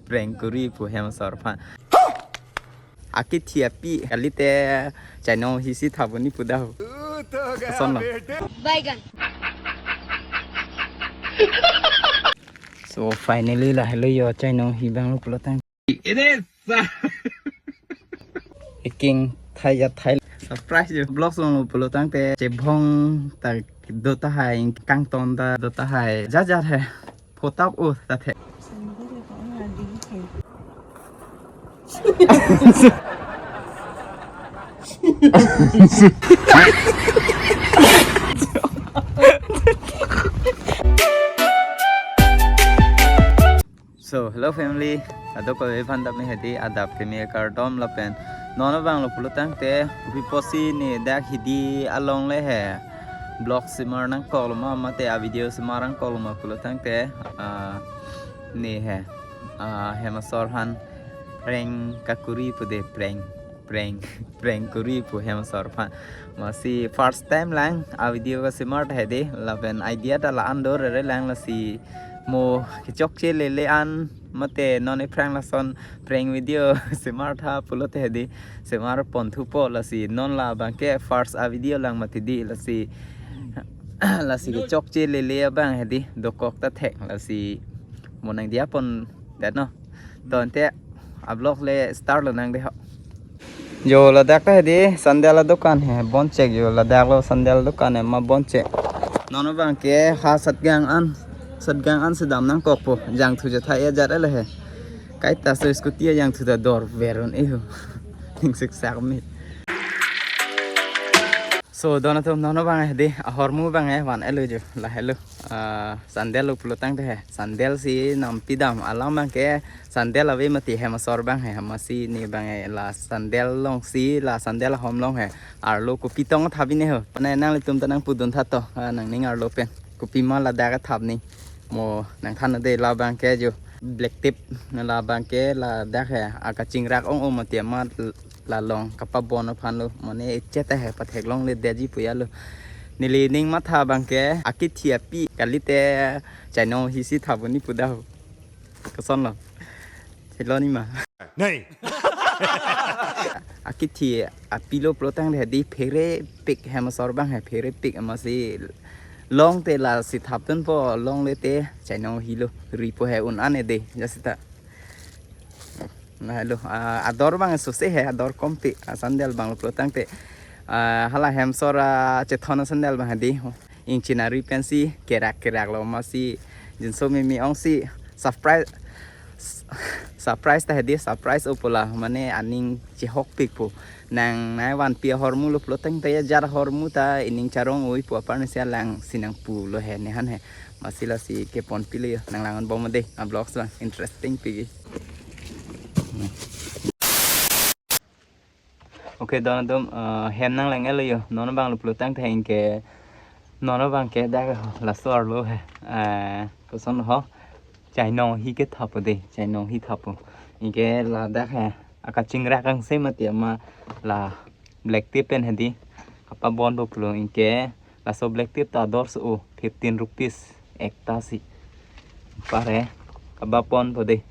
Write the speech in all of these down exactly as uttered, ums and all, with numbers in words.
Prank kuri pu hem asor aphan. Akithi api kalite chainong hisi thap un-e pu da ho. Koson lo. Baigan. So finally lahelo jo chainong hi abang lo pulotangte. It is. Eking thai ja thai. Surprise jo. Vlogs along lo pulotangte chebong ta do tahai, kangton ta do tahai. Jat jat hai. Photap o ta the. So, hello family. Adap kave aphan dap me hedi, adap keme kardom lapen non abang lo pulotangte, kopi pusi ne dak hidi along le he. Vlog semar nangkok lo ma mate a video semar nangkok lo ma pulotangte, ah, ne he. Ah, hem asor aphan prank kakuri pu de, prank, prank, prank kuri pu hem asor aphan. Masi first time lang a video kasemar ta hedi, lapen idea ta la-an do rere lang, lasi mo kechokche lele an mate non ephrang lason prank video semar tha pulote hedi semar pon thupo, lasi non la abang ke first a video lang mati di, lasi lasi kechokche lele abang hedi dokok ta thek, lasi mo nangdiya pon det no. To ante a vlog le start lonang de ho. Jo ladak ta hedi sandal adukan he, bon chek jo, ladak lo sandal adukan he ma bon chek. Non abang ke ha satgang an, satgang an sedam nangkokpo, jangthu jatha ya jat ele he. Kaita so scooty jangthu ta dor ver un-e ho. Ning siksak me. So don atum, non abang hedi ahormu abang he van-et lo jo, lahelo. Ah, sandal lo pulotangte he. Sandal si nampi dam, alam abang ke sandal ave mati hem asor abang he, masi ne abang he la sandal along si, la sandal ahom along he arlo kopi tong thap-i ne ho. Pane nanglitum ta nangpudun tha to, ah, nangning arlo pen. Kopima ladak athap ni. Mo nangthan de, la abang ke jo black tip, la abang ke ladak he akachingrak ong-o mati ma la along kapabon aphan lo, mane echet he pathek longle detji pu ya lo. Neli ning matha abang ke akithi api kalite chainong hisi thap un-e pu da ho. Koson lo? Thilo ni ma. Nei. Akithi api lo pulotangte hedi pherepik hem asor abang he, pherepik, masi longte lasi thapdunpo, longle te chainong hilo ripo he un-an e de, ja seta. Lahelo, ah, ador abang sose he, ador kompi, ah, sandal abang lo pulotangte. Ah, hala hem asor, ah, chethon sandal abang hedi. Ingchinari pensi kerak kerak lo, masi jinso mimi ongsi surprise, surprise ta hedi, surprise o pu la, mane aning chehokpik pu. Nang nai vanpi ahormu lo pulotangte ya jat ahormu ta ining charong oi pu apar nesi alang si nangpu lo he ne han he. Masi lasi keponpi lo yo, nang lang-an bom de, a vlogs abang interesting pik. Okay, don atum, eh, hem nang lang-et lo yo. Non abang lo pulotangte anke, non abang ke dak laso arlo he. Eh, koson ho? Chainong hi kethap de, chainong hi thap. Anke ladak he akachingrak angse mati ma la black tip pen hedi kapabonpo pulo, anke laso black tip ta ador so-o, fifteen rupees ekta si. Pare kabaponpo de.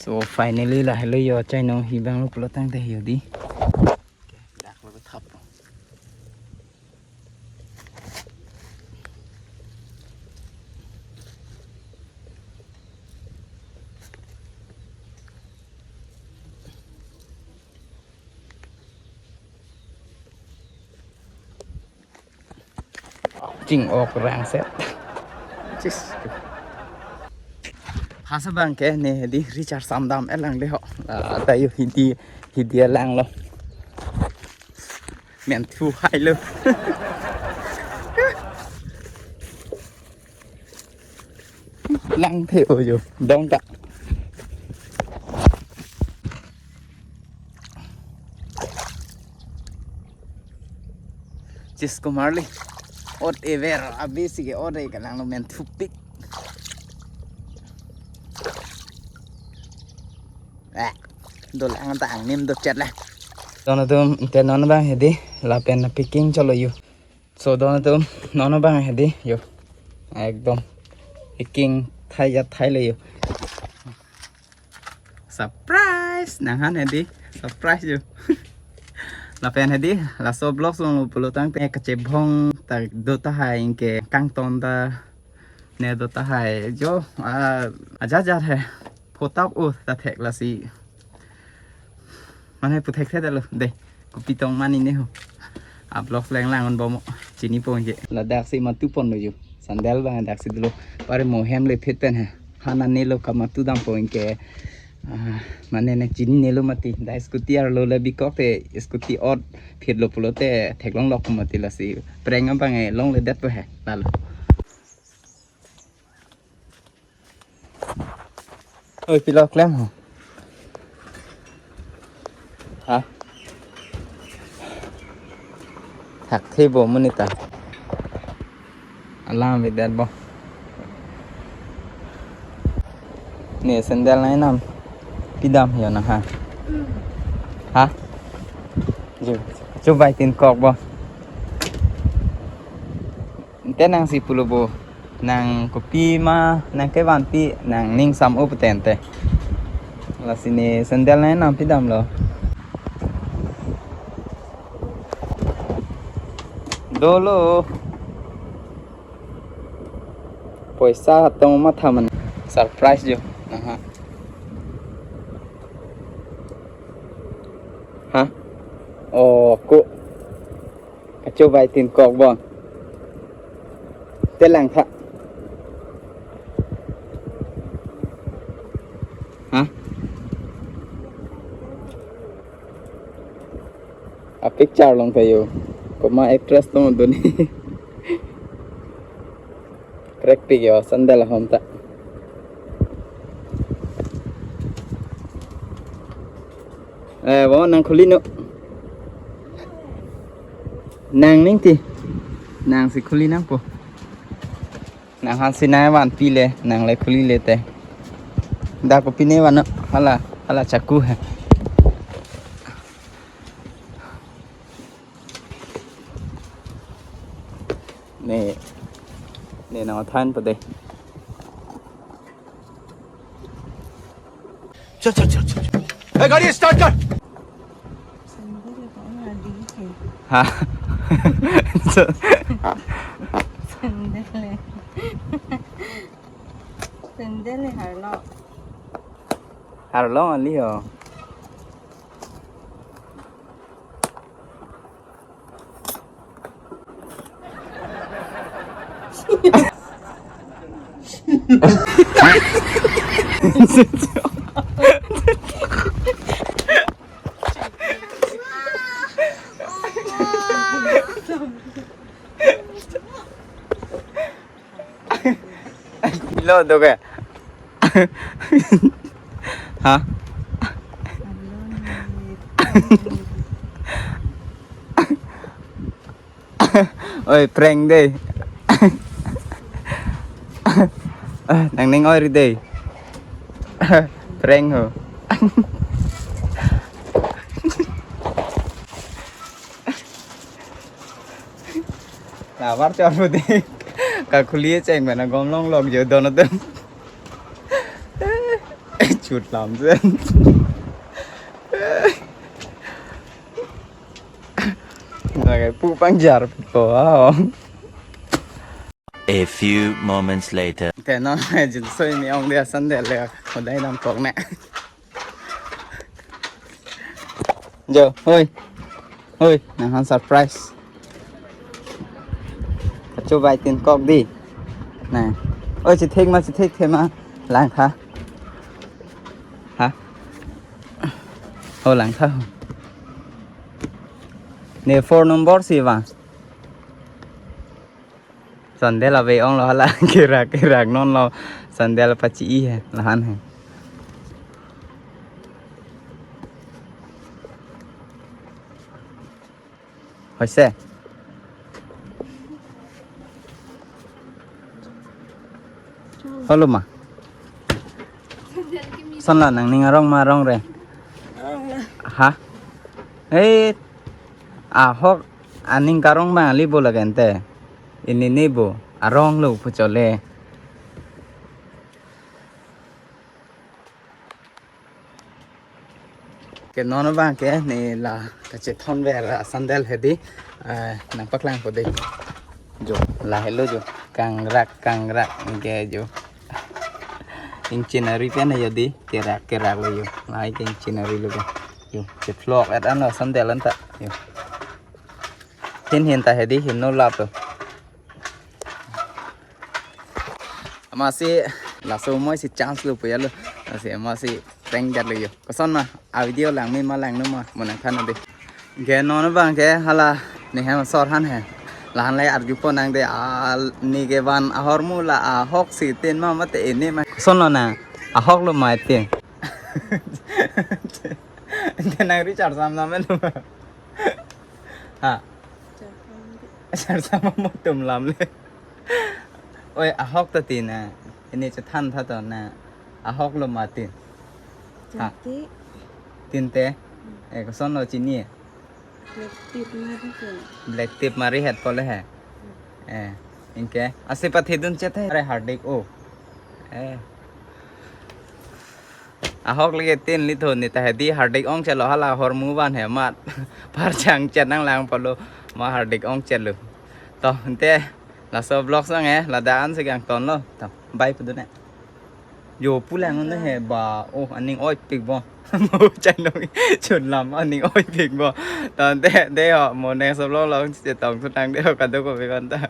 So finally lahelo yo, chainong hi abang lo pulotangte hedi. Dak lo thap. Ching-ok rangset. Chis. Hasa abang ke ne hedi Richard Samdam elang de ho. Ah, ta yo hidi, hidi elang lo. Menthu hai lo. Lang the o jo, dong ta. Chis ko marli. Ot ever, abisi ke ot e kalang lo, menthupik. Eh, dolang ta angnim dochet le. Don atum, te non abang hedi, lapen packing cholo yo. So don atum, non abang hedi yo. Ekdom packing thai ya thai le yo. Surprise! Nanghan hedi, surprise yo. Lapen hedi, laso vlog along pulo tangte kachebong ta do tahai, anke kangton ta ne do tahai jo, ah, aja aja he. Photap o ta thek lasi. Mane puthekthe dalo de. Kopi tong mani ne ho. A vlog leng lang on bomo. Chinipo je. Ladak si matu ponlo yo. Sandal abang dak si dolo. Pare mo hem le phit pen he. Hana nelo kamatu dampo anke. Ah, mane ne chininelo mati. Da scooty arlo le bikok te scooty ot phitlo pulote theklonglok mati lasi. Prank abang e longledet po he. Lalo. Oi, pilo klem ho. Ha? Thak the bo monit ta. Alam bidat bo. Ne sandal nai nam. Pidam yo na ha. Ha? Jo. Jo bai tin kok bo. Te nang si pulo bo, nang kopi ma, nang kevanpi, nang ning sam-o putente. Lasi ne sandal nai nam pidamlo. Dolo. Poisa atong matha man. Surprise jo. Aha. Ha? Oh, ko. Kacho bai tin kok bo. Te lang tha. Ha? A picture long kayo. Komat actress tong doni. Crack pik yo, sandal ahom ta. Eh, bo nang khuli no. Nang ning ti. Nang si khuli nangpo. Nanghan si nai vanpi le, nang le khuli le te. Da kopi ne van no. Hala, hala chaku he. Ne, ne nang than pa de. चल चल चल चल चल। ए, गाड़ी स्टार्ट कर। Ha. Sandal le. Sandal le harlo. Harlo ali ho. Lo do ke? Ha? Oi, prank dei. Nang ning oi ri dei. Prank ho. Lavar chor pute. Kakhuli cheng mana gom longlok jo don atum. Chut lam sen. Lagai pu pangjar po. A few moments later. Te non jinso me-ong dia sandal le. Hodai dam kok ne. Jo, hoi. Hoi, nanghan surprise. Kacho bai tin kok di. Na. Oi, chithek ma, chithek the ma. Lang tha. Ha? Ho lang tha. Ne four number si va. Sandal ave ong lo hala kerak kerak non lo sandal pachi-i he lahan he. Hoise. Holo ma. Koson lo nangning arong ma arong re? Ha? Eh, ahok aning karong ma ali bo lagente. Ini ni bo arong lo pu chole. Ke non abang ke ne la kachethon ver asandal hedi, eh, nangpaklangpo dei. Jo, lahelo jo, kangrak kangrak ke jo. Ingchin ari pen ya di, kerak kerak lo jo. Lahai ke ingchin ari lo ke. Jo, chephlok et ano sandal anta. Jo. Hin hin ta hedi, hin no lap to. Amatsi laso moi si chance lo puya lo. Amatsi, amatsi prank det lo jo. Koson ma, a video langme ma langno ma, mo nangthan dei. Ke non abang ke hala ne hem sor han he. Lahan lai arjupo nang dei, al ni ke van ahormu la ahok si tin ma mate ini ma. Koson lo na, ahok lo ma tin. Te nang recharge sam sam lo ma. Ha. Charge sam mo tum lam le. Oi, ahok ta tin na. Ini chethan tha to na. Ahok lo ma tin. Ha. Tinte. Tinte. Eh, koson lo chini. Black tip mari ke. Black tip mari het pole he. Eh, ingke. Asi pathi dun chet he. Are hardik o. Eh. Ahok lagi tin li thon ni ta hedi hardik ong chelo hala hormu van he mat. Parchang chet nang lang polo ma hardik ong chelo. To, ante laso vlog sang he, ladak an si kangton lo. To, bye pu dun ne. Jo pulang ne he ba, oh, aning oi pik bo. Mo chai nong chun lam aning oi pik bo. To, ante, de ho, mo next vlog lo chetong thu nang de ho kadokave kon ta.